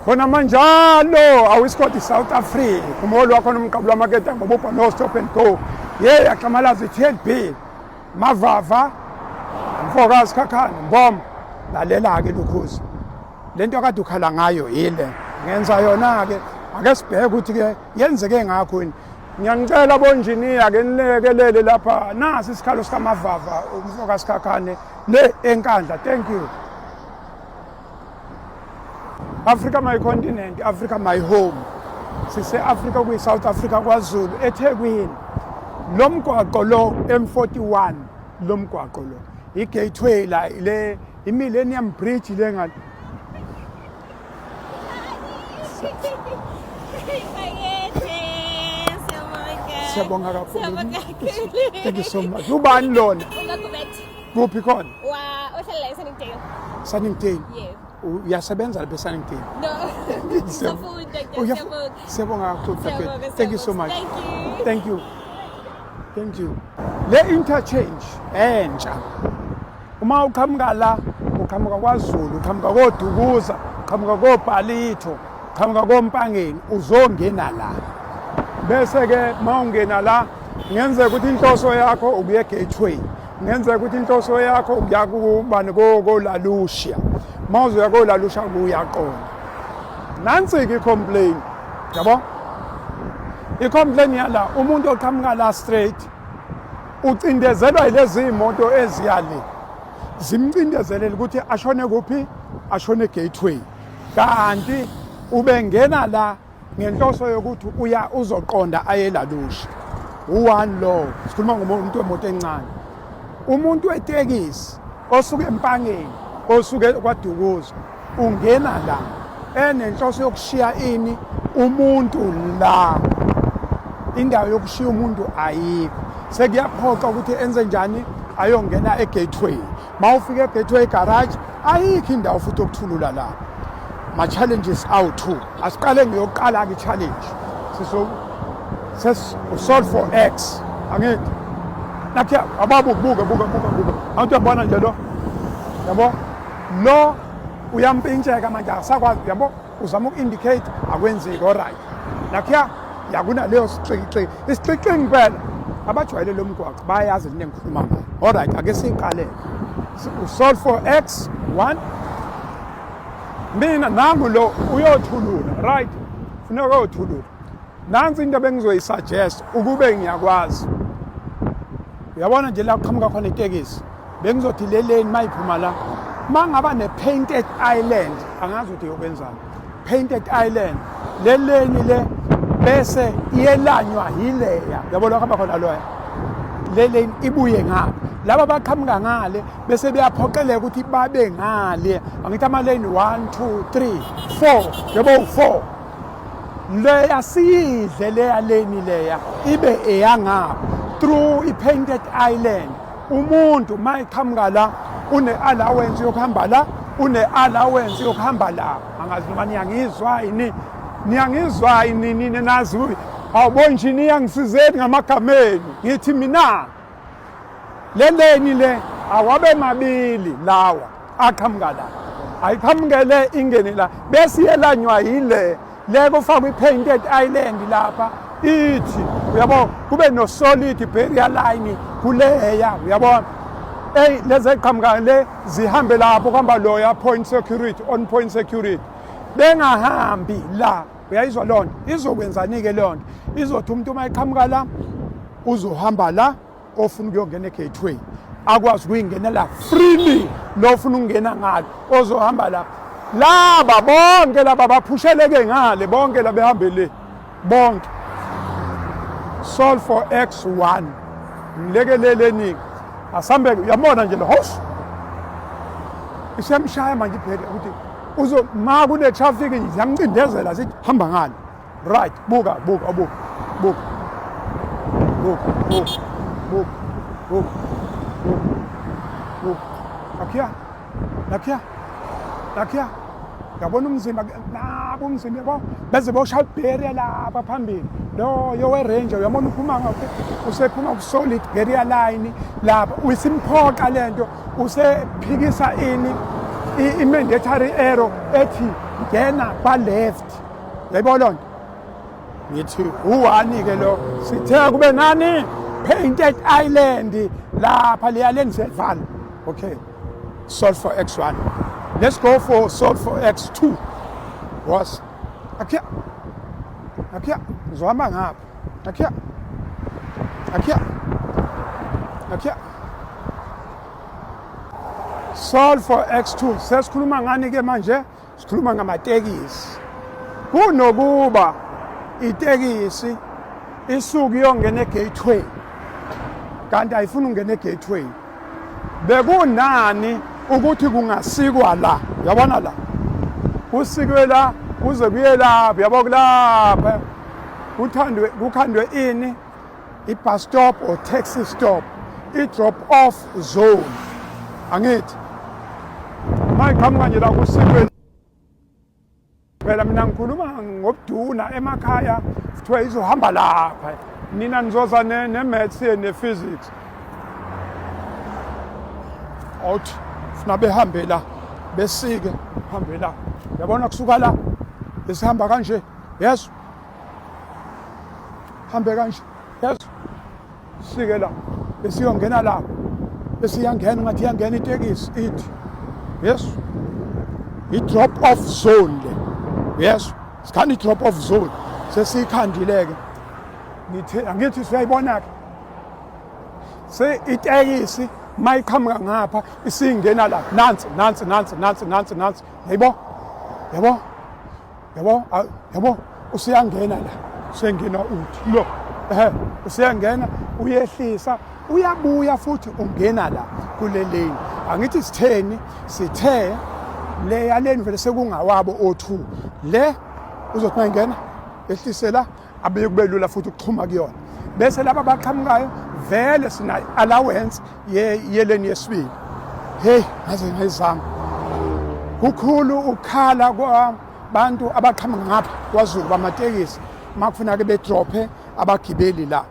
Khona manjalo awisikoti South Africa umholi wakhona umqabula wamaketa ngobubha no stop and go. Ye yaxamalaza i-TLB Mavava mfokazi Khakhane Mboma lalela-ke lukhuzi le nto akade ukhala ngayo yile ngenza yona-ke ake sibheke ukuthi-ke yenzeke ngakho yini. Ngiyanicela bonjiniya ke nilekelele lapha, nasi isikhalo sikaMavava umfokaSikhakhane le eNkandla. Thank you. Africa my continent, Africa my home. Sise-Afrika kuyi-South Africa kwaZulu eThekwini. Lo mgwaqo lo M41, lo mgwaqo lo i-gateway la le i-Millennium Bridge le ngale. Siyabonga kakhulu. Thank you so much. Ubani lona? Kuphi khona? Wa ohlala la eSunningdale. Sunningdale. Yes. Uyasebenza lapha eSunningdale? No. Ngiyafunda, ngiyafunda. Siyabonga kakhulu dadewethu. Thank you so much. Thank you. Thank you. Thank you. Le interchange entsha. Uma uqhamuka la, uqhamuka kwaZulu, uqhamuka koDukuza, uqhamuka koBhalitho, uqhamuka koMpangeni, uzongena la. Bese ke mawungena la, ngenzeka ukuthi inhloso yakho ukuye gateway. Ngenzeka ukuthi inhloso yakho ukuya kubani koLalusha. Mawuzoya koLalusha kuyaqonda. Nansi-ke i-complain, yabo? I-complain yala umuntu oqhamuka la straight ucindezelwa yilezi imoto eziya le, zimcindezelela ukuthi ashone kuphi, ashone gateway, kanti ubengena la ngenhloso yokuthi uya uzoqonda aye lalusha. U-one lo sikhuluma ngomuntu wemoto encane, umuntu wetekisi osuke eMpangeni, osuke kwaDukuza, ungena la enenhloso yokushiya ini umuntu la, indawo yokushiya umuntu ayikho, sekuyaphoqa ukuthi enze njani, ayongena egateway. Mawufika egateway garage ayikho indawo futhi yokuthulula la. Ma-challenges awu-two, asiqale ngiyoqala-ke i-challenge siso ses solve for x, angithi nakhiya ababuke buke buke buke buke, angithi uyabona nje lo, yabo lo uyampintsheka manje akasakwazi, yabo uzama uku-indicate akwenzeki. Alright, nakhiya yakunaleyo sixikixiki, isixixiki impela. Abajwayele lo mgwaqo bayazi into engikhuluma ngayo. Alright, ake siyiqalele solve for x 1. Mina nangu lo uyothulula, right, funeka uyothulula. Nansi into bengizoyisuggest ukube ngiyakwazi, uyabona nje la kuqhamuka khona itekisi, bengizothi le lane mayiphuma la mangaba ne-painted island, angazi ukuthi yokwenzani painted island, le lane le bese iyelanywa yileya, yabo lokho abakhona loya, le lane ibuye ngapha, laba baqhamuka ngale bese beyaphoqeleka ukuthi babe ngale. Angithi ama-lane 1 2 3 4, yabo u-4 leya siyidle leya lane leya ibe eyangapha through i-painted island. Umuntu mayiqhamuka la une-allowance yokuhamba la, une-allowance yokuhamba la. Angazi noma niyangizwa yini, niyangizwa yini nina? Nazi awubonjiniya, ngisizeni ngamagama enu. Ngithi mina le lane le awabe mabili lawa aqhamuka la, ayiqhamukele ingene la bese iyelanywa yile le, kufakwa i-painted island lapha, ithi uyabo kube no-solid barrier line kuleya, uyabona. Eyi, lezi eqhamuka le zihambe lapho kuhamba loya point security, on point security, bengahambi la. Uyayizwa loo nto? Izokwenzani-ke leyo nto? Izothi umuntu uma eqhamuka la uzohamba la, ofuna ukuyongena egateway akwazi ukuyingenela freely, lo ofuna ukungena ngalo ozohamba la. Laba bonke laba baphusheleke ngale, bonke la behambe le bonke. Solve for x1, ngilekeleleni, asambe. Uyabona nje lo house isiyamshaya manje ibheke ukuthi uzo ma kune traffic nje ziyamcindezela, sithi hamba ngale. Right, buka buka buka buka buka buka buka buka buka buka, nakhiya nakhiya nakhiya, yabona umzimba nabo umzimba, yabo beze boshaya barrier lapha phambili, loyo we-ranger uyabona uphuma usephuma ku-solid barrier line lapha, usimphoqa lento, usephikisa ini, i-mandatory arrow ethi Ngena kwa left. Yayibona lonto. Ngithi uwani ke lo sithe kube nani painted island lapha leya leni siyayivala. Okay. Solve for x1. Let's go for solve for x2. Was akhiya akhiya ngizohamba ngapha akhiya akhiya akhiya solve for x2 sesikhuluma ngani ke manje sikhuluma ngamatekisi kunokuba itekisi isuke iyongena egateway kanti ayifuni ukungena egateway bekunani ukuthi kungasikwa la yabona la kusikwe la kuze kuye lapha yabo kulapha kuthandwe kukhandwe ini i-bus stop or taxi stop i-drop off zone angithi mayiqhamuka nje la kusikwe phela mina ngikhuluma ngobuduna emakhaya kuthiwa izohamba lapha nina nizoza ne-maths ne-physics awuthi funa behambe la besike hambe la yabona kusuka la besihamba kanje yes hambe kanje yes sike la besiyongena lapho besiyangena ngathi iyangena itekisi ithi yes i-drop off zone le yes sikhanda i-drop off zone sesiyikhandile-ke ngithe angithi siyayibona-ke se itekisi mayiqhamuka ngapha isingena la nansi nansi nansi nansi nansi nansi yayibo yabo yabo yabo usuyangena la usengena uthi lo ehe usuyangena uyehlisa uyabuya futhi ungena la kule lane angithi sitheni sithe le yaleni vele sekungawabo o2 le uzothi mayingena ehlise la abuye kube lula futhi ukuxhuma kuyona bese laba abaqhamukayo vele sinayo allowance yeleni yesibili hey ngaze ngayizama kukhulu ukukhala kwabantu abaqhamuka ngapha kwaZulu bamatekisi makufuna ke bedrophe abagibeli la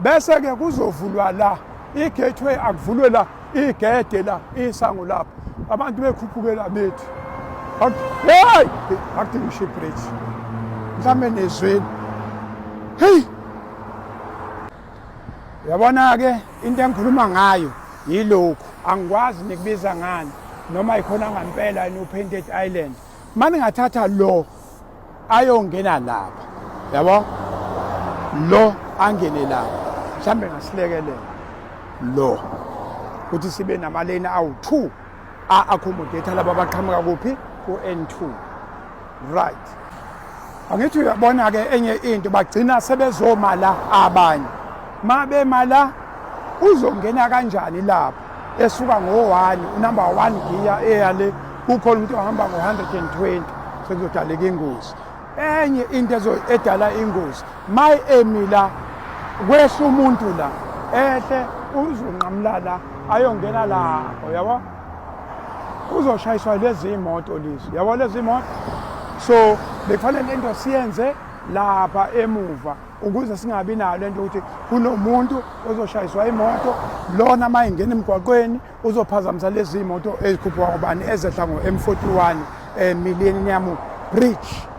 bese ke kuzovulwa la i-gateway akuvulwe la igede la isango lapho abantu bekhuphukela bethi hey akudinga ngisho ibridge mhlawumbe nezweni hey uyabona-ke into engikhuluma ngayo yilokhu angikwazi nikubiza ngani noma ikhona ngampela in-painted island uma ningathatha lo ayongena lapha yabo lo angene lapha mhlambe ngasilekelela lo ukuthi sibe namaleni awu-2 a-accommodate laba abaqhamuka kuphi ku-N2 right angithi uyabona-ke enye into bagcina sebezoma la abanye ma bema la uzongena kanjani lapho esuka ngo-1 unumber 1 giya eya le kukhona umuntu ohamba ngo-120 sekuzodaleka ingozi enye into edala ingozi maye emi la kwehla umuntu la ehle uzonqamula la ayongena lapho yabo uzoshayiswa lezi imoto lezi yabo lezi imoto so bekufanele lento siyenze lapha emuva ukuze singabi nayo lento ukuthi kunomuntu ozoshayiswa imoto lona uma ingena emgwaqweni uzophazamisa lezi imoto ezikhuphuka ngobani ezehla ngo-M41 Millennium Bridge.